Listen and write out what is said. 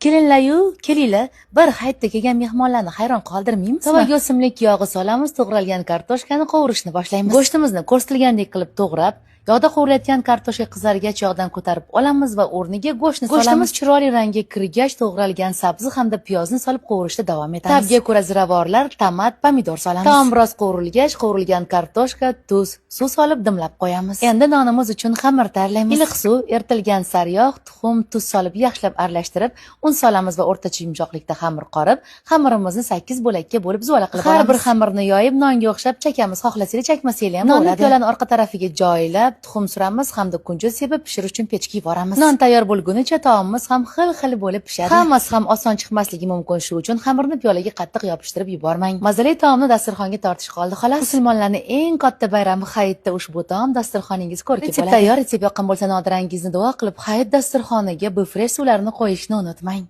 Kelinlar-yu, kelinglar, bir hayitda kelgan mehmonlarni hayron qoldirmaymizmi? Tovaga o'simlik yog'i solamiz, to'g'ralgan kartoshkani qovurishni boshlaymiz. Go'shtimizni ko'rsatilgandek qilib to'g'rab, yog'da qovurilayotgan kartoshka qizargach yog'dan ko'tarib olamiz va o'rniga go'shtni solamiz. Go'shtimiz chiroyli rangga kirgach, to'g'ralgan sabzi hamda piyozni solib qovurishda davom etamiz. Ta'bga ko'ra ziravorlar, tomat, pomidor solamiz. Taom biroz qovurilgach, qovurilgan kartoshka, tuz, suv solib dimlab qo'yamiz. Endi nonimiz uchun xamir tayyorlaymiz. Iliq suv, eritilgan sariyog', tuxum, tuz solib yaxshilab aralashtirib, un solamiz va o'rtacha yumshoqlikda xamir qorib, xamirimizni 8 bo'lakka bo'lib zuvala qilib olamiz. Har bir xamirni yoyib nonga o'xshab chakamiz. Xohlasanglar chakmasanglar ham bo'ladi. Nonni piyolani orqa tarafiga joylab, tuxum suramiz hamda kunjut sepib pishirish uchun pechga yuboramiz. Non tayyor bo'lgunicha taomimiz ham xil-xil bo'lib pishadi. Hammasi ham oson chiqmasligi mumkin, shu uchun xamirni piyolaga qattiq yopishtirib yubormang. Mazali taomni dasturxonga tortish qoldi xolos. Musulmonlarning eng katta bayrami hayitda ushbu taom dasturxoningiz ko'rki bo'ladi. Tayyor. Retsept yoqqan bo'lsa, nodirangizni duo qilib, hayit dasturxoniga bu fresh suvlarni qo'yishni unutmang.